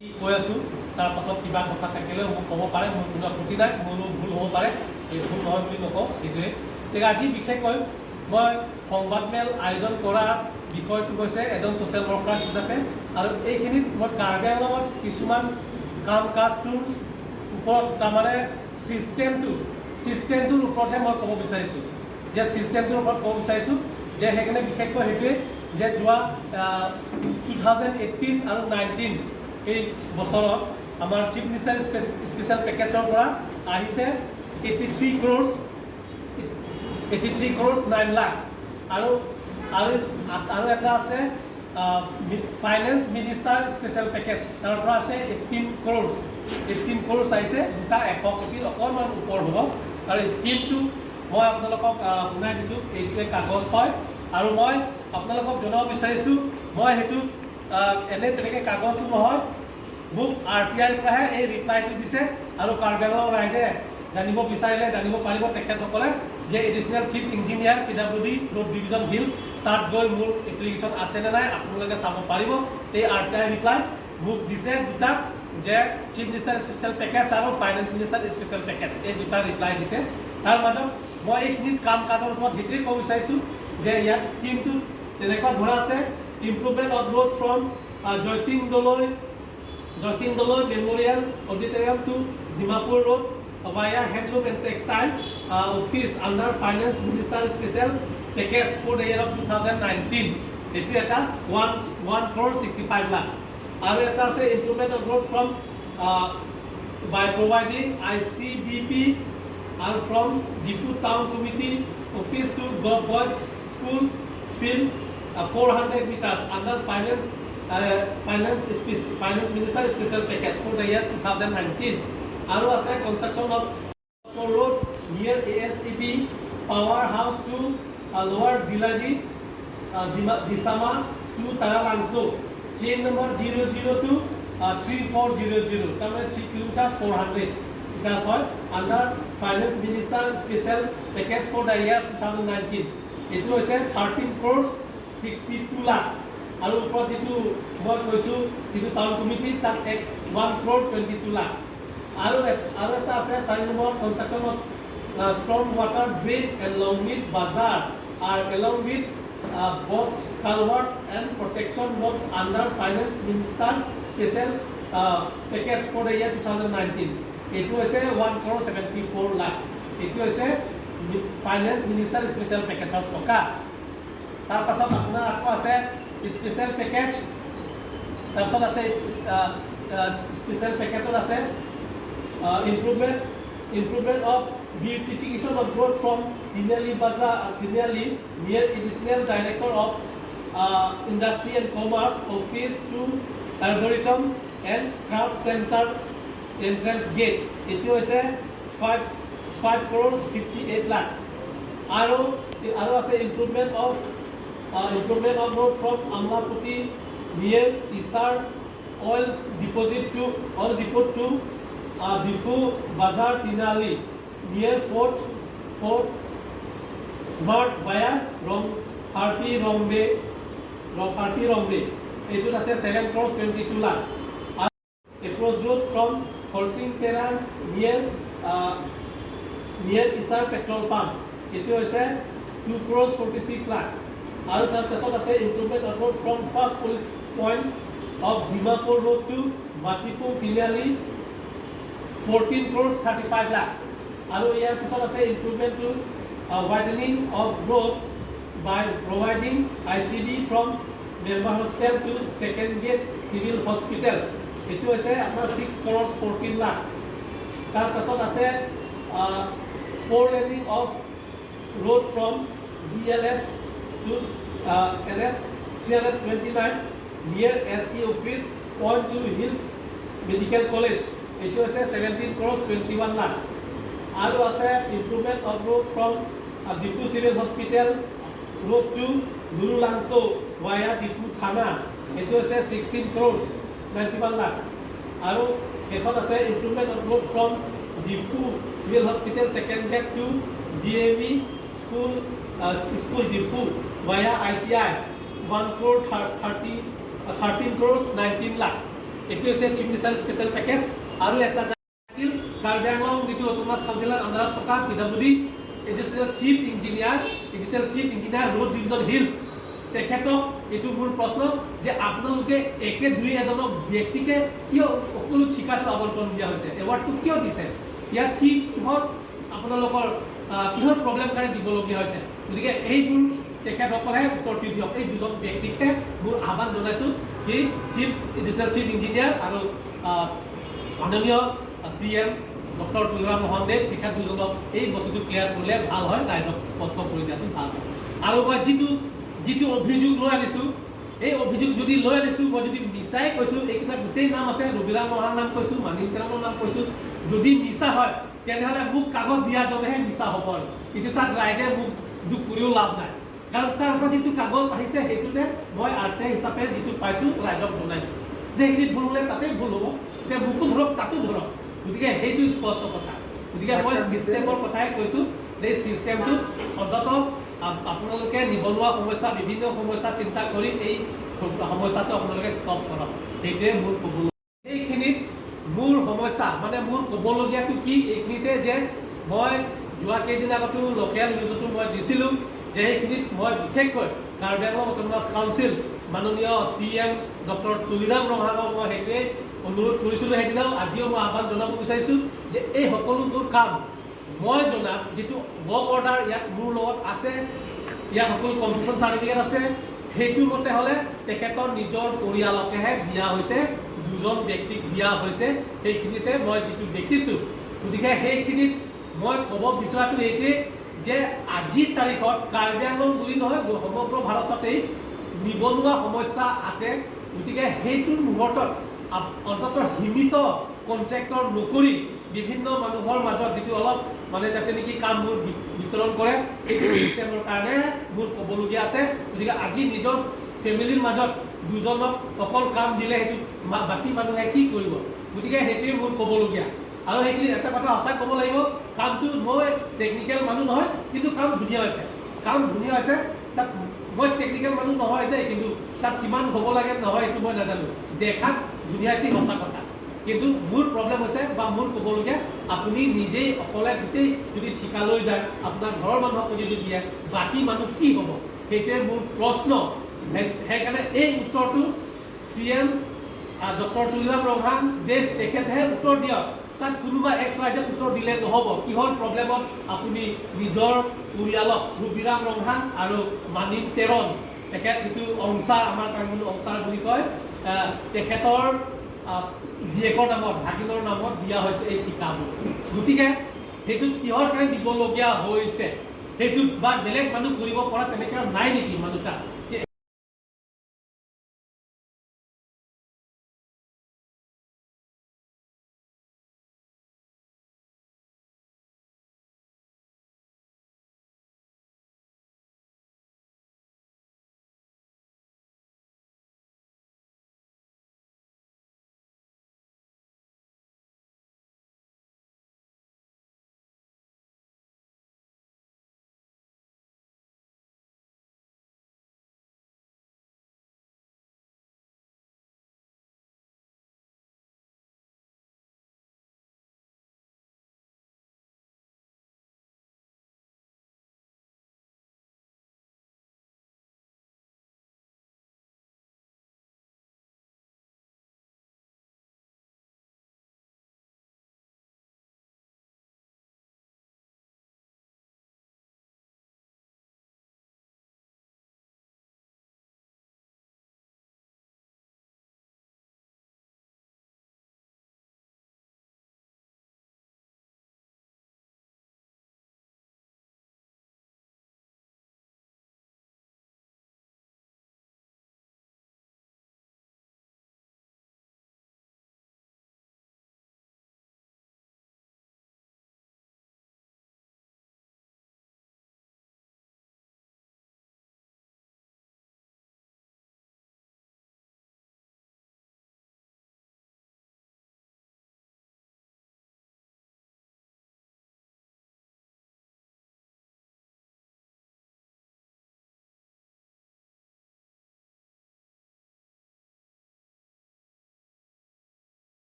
কি কৈ আছোঁ, তাৰপাছত কিবা কথা থাকিলেও মোক ক'ব পাৰে। মোৰ কোনো আপত্তি নাই। মোৰো ভুল হ'ব পাৰে, এই ভুল নহয় বুলি নকওঁ। সেইটোৱে। গতিকে আজি বিশেষকৈ মই সংবাদমেল আয়োজন কৰা বিষয়টো হৈছে এজন ছ'চিয়েল ৱৰ্কাৰ হিচাপে আৰু এইখিনিত মই কাৰ্বি আংলঙত কিছুমান কাম কাজটোৰ ওপৰত, তাৰমানে ছিষ্টেমটোৰ ওপৰতহে মই ক'ব বিচাৰিছোঁ যে ছিষ্টেমটোৰ ওপৰত ক'ব বিচাৰিছোঁ যে সেইকাৰণে বিশেষকৈ সেইটোৱে যে যোৱা 2018 আৰু 19 এই বছৰত আমাৰ চিফ মিনিষ্টাৰ স্পেচিয়েল পেকেজৰ পৰা আহিছে 83 crores, 83 crores 9 lakhs। আৰু আৰু এটা আছে ফাইনেন্স মিনিষ্টাৰ স্পেচিয়েল পেকেজ, তাৰ পৰা আছে 18 ক্ৰ'ৰ্ছ, 18 ক্ৰ'ৰ্ছ আহিছে। দুটা 100 কোটিৰ অকণমান ওপৰ হ'ব। আৰু স্কিমটো মই আপোনালোকক শুনাই দিছোঁ। এইটোৱে কাগজ হয়। আৰু মই আপোনালোকক জনাব বিচাৰিছোঁ, মই সেইটো এনেই তেনেকৈ কাগজটো নহয়, মোক আৰ টি আইৰ পৰাহে এই ৰিপ্লাইটো দিছে। আৰু কাৰ্বি আংলং ৰাইজে জানিব বিচাৰিলে জানিব পাৰিব তেখেতসকলে যে Additional Chief Engineer, PWD, Road Division, Hills, তাত গৈ মোৰ এপ্লিকেশ্যন আছেনে নাই আপোনালোকে চাব পাৰিব। এই আৰ টি I reply মোক দিছে দুটা, যে চিফ মিনিষ্টাৰ স্পেচিয়েল পেকেজ আৰু ফাইনেন্স মিনিষ্টাৰ স্পেচিয়েল পেকেজ, এই দুটা ৰিপ্লাই দিছে। তাৰ মাজত মই এইখিনিত কাম কাজৰ ওপৰত সেইটোৱে ক'ব বিচাৰিছোঁ যে ইয়াত স্কিমটোত তেনেকুৱা ধৰা আছে, improvement of road from Joysing Doloi Memorial Auditorium to Dimapur Road via Handloom and Textile Office under Finance Minister Special Package for the year of 2019, এইটো এটা 1 crore 65 lakhs। আৰু এটা আছে improvement of road from by providing ICBP আৰু from Diphu Town Committee Office to Govt Boys School field, 400 meters under Finance Minister Special Package for the year 2019। আৰু আছে construction of road near ASEB Power House to Lower Dilaji, Disama to Taralangso, chain number 002 3400, তাৰমানে 3 kilometers 400 meters হয়, under Finance Minister Special Package for the year 2019। এইটো হৈছে 13 crores 62 lakhs। আৰু ওপৰত যিটো মই কৈছোঁ, যিটো টাউন কমিটি, তাত এক 1 crore 22 lakhs। আৰু এটা আছে চাৰি number, construction of storm water drain and Longmit Bazar আৰু along with box culvert and protection box under Finance Minister Special Package for the year 2019। এইটো হৈছে 1 crore 74 lakhs। এইটো হৈছে ফাইনেন্স মিনিষ্টাৰ স্পেচিয়েল পেকেজৰ টকা। তাৰপাছত আপোনাৰ আকৌ আছে স্পেচিয়েল পেকেজ। তাৰপিছত আছে স্পেচিয়েল পেকেজত আছে improvement of beautification of road from Tiniali Bazar, Tiniali near Additional Director of Industry and Commerce Office to Arboretum and Craft Center entrance gate, এইটো হৈছে 5 crores 58 lakhs। আৰু আছে improvement of road from Amlapati near Isar oil deposit to oil depot to Diphu Bazar Tinali near Fort Mart via Rong Harpi Rongbe, Harpi Rongbe, এইটোত আছে 7 crores 22 lakhs। Approach road from Khorsing Terang near Isar petrol pump, এইটো হৈছে 2 crores 46 lakhs। আৰু তাৰপিছত আছে improvement of road from first police point of Dimapur Road to Matipung Tiniali, 14 crores 35 lakhs। আৰু ইয়াৰ পিছত আছে improvement to widening of road by providing ICB from Member Hostel to Second Gate Civil Hospital, এইটো হৈছে আপোনাৰ 6 crores 14 lakhs। তাৰপাছত আছে four laning of road from BLS to NS 329 near SE Office point to Hills Medical College, এইটো হৈছে 17 crores 21 lakhs। আৰু আছে improvement of road from Diphu Civil Hospital Road to Nurulangso via Diphu Thana, এইটো হৈছে 16 crores 91 lakhs। আৰু শেষত আছে improvement of road from Diphu Civil Hospital Second Gate to DAV School Diphu via ITI, 1 crore 30 13 crores 19 lakhs। এইটো হৈছে chief minister special package. আৰু এটা থাকিল কাৰ্বি আংলং যিটো অট'নমাছ কাউন্সিলৰ আণ্ডাৰত থকা PWD additional chief engineer, road division hills, তেখেতক এইটো মোৰ প্ৰশ্ন যে আপোনালোকে একে দুই এজনক ব্যক্তিকে কিয় সকলো ঠিকাটো আবণ্টন দিয়া হৈছে? এৱাৰ্ডটো কিয় দিছে? ইয়াত কি কিহৰ আপোনালোকৰ কিহৰ প্ৰব্লেম কাৰণে দিবলগীয়া হৈছে? গতিকে এইবোৰ তেখেতসকলেহে উত্তৰটো দিয়ক। এই দুজন ব্যক্তিকহে মোৰ আহ্বান জনাইছোঁ কি এডিশ্যনেল চিফ ইঞ্জিনিয়াৰ আৰু মাননীয় চি এম ডক্টৰ তুলিৰাম ৰংহাংদেৱ, তেখেত দুজনক এই বস্তুটো ক্লিয়াৰ কৰিলে ভাল হয়, ৰাইজক স্পষ্ট কৰি দিয়াটো ভাল হয়। আৰু মই যিটো যিটো অভিযোগ লৈ আনিছোঁ, এই অভিযোগ যদি লৈ আনিছোঁ, মই যদি মিছাই কৈছোঁ, এইকেইটা গোটেই নাম আছে, ৰবিৰাম ৰংহাং নাম কৈছোঁ, মানিম তেৰণৰ নাম কৈছোঁ, যদি মিছা হয় তেনেহ'লে মোক কাগজ দিয়াজনেহে মিছা হ'ব। আৰু কিন্তু তাত ৰাইজে মোক দুখ কৰিও লাভ নাই, কাৰণ তাৰ পৰা যিটো কাগজ আহিছে সেইটোতে মই আৰ টি I হিচাপে যিটো পাইছোঁ ৰাইজক জনাইছোঁ যে সেইখিনিত ভুল হ'লে তাতেই ভুল হ'ব। এতিয়া মোকো ধৰক, তাতো ধৰক। গতিকে সেইটো স্পষ্ট কথা। গতিকে মই ছিষ্টেমৰ কথাই কৈছোঁ যে এই ছিষ্টেমটোত অন্ততঃ আপোনালোকে নিবনুৱা সমস্যা, বিভিন্ন সমস্যা চিন্তা কৰি এই সমস্যাটো আপোনালোকে ষ্টপ কৰক। সেইটোৱে মোৰ ক'বলৈ এইখিনিত মোৰ সমস্যা, মানে মোৰ ক'বলগীয়াটো কি এইখিনিতে যে মই যোৱা কেইদিন আগতো লোকেল নিউজতো মই দিছিলোঁ যে সেইখিনিত মই বিশেষকৈ কাৰ্বি আংলং অট'নমাছ কাউন্সিল মাননীয় চি এম ডক্টৰ তুলিৰাম ৰংহাঙক মই সেইটোৱে অনুৰোধ কৰিছিলোঁ সেইদিনাও, আজিও মই আহ্বান জনাব বিচাৰিছোঁ যে এই সকলোবোৰ কাম মই জনাত যিটো ৱৰ্ক অৰ্ডাৰ ইয়াত মোৰ লগত আছে, ইয়াত সকলো কমপ্লিশ্যন চাৰ্টিফিকেট আছে, সেইটো মতে হ'লে তেখেতৰ নিজৰ পৰিয়ালকেহে দিয়া হৈছে, দুজন ব্যক্তিক দিয়া হৈছে। সেইখিনিতে মই যিটো দেখিছোঁ, গতিকে সেইখিনিত মই ক'ব বিচৰাটো এইটোৱেই যে আজিৰ তাৰিখত কাৰ্বি আংলং বুলি নহয়, সমগ্ৰ ভাৰততেই নিবনুৱা সমস্যা আছে। গতিকে সেইটোৰ মুহূৰ্তত অন্ততঃ সীমিত কণ্ট্ৰেক্টৰ নকৰি বিভিন্ন মানুহৰ মাজত যিটো অলপ মানে যাতে নেকি কামবোৰ বিতৰণ কৰে, সেইটো ছিষ্টেমৰ কাৰণে মোৰ ক'বলগীয়া আছে। গতিকে আজি নিজৰ ফেমিলিৰ মাজত দুজনক অকল কাম দিলে সেইটো বাকী মানুহে কি কৰিব? গতিকে সেইটোৱে মোৰ ক'বলগীয়া। আৰু সেইখিনি এটা কথা সঁচা ক'ব লাগিব, কামটো মই টেকনিকেল মানুহ নহয়, কিন্তু কাম ধুনীয়া হৈছে, কাম ধুনীয়া হৈছে। তাত মই টেকনিকেল মানুহ নহয় দেই, কিন্তু তাত কিমান হ'ব লাগে নহয় সেইটো মই নাজানো। দেখাত ধুনীয়া, এটি সঁচা কথা। কিন্তু মোৰ প্ৰব্লেম হৈছে বা মোৰ ক'বলগীয়া, আপুনি নিজেই অকলে গোটেই যদি ঠিকা লৈ যায়, আপোনাৰ ঘৰৰ মানুহক যদি দিয়ে, বাকী মানুহ কি হ'ব? সেইটোৱে মোৰ প্ৰশ্ন। সেইকাৰণে এই উত্তৰটো C M doctor Tuliram Ronghang Dev তেখেতেহে উত্তৰ দিয়ক। তাত কোনোবা এক্স ৱাই জেড উত্তৰ দিলে নহ'ব। কিহৰ প্ৰব্লেমত আপুনি নিজৰ পৰিয়ালক ৰবিৰাম ৰংহাং আৰু মানিম তেৰণ, তেখেত যিটো অংচাৰ, আমাৰ কাৰ্বি অংচাৰ বুলি কয়, তেখেতৰ জীয়েকৰ নামত, ভাগিনৰ নামত দিয়া হৈছে এই ঠিকাবোৰ। গতিকে সেইটোত কিহৰ কাৰণে দিবলগীয়া হৈছে? সেইটোত বা বেলেগ মানুহ কৰিব পৰা তেনেকুৱা নাই নেকি মানুহ তাত?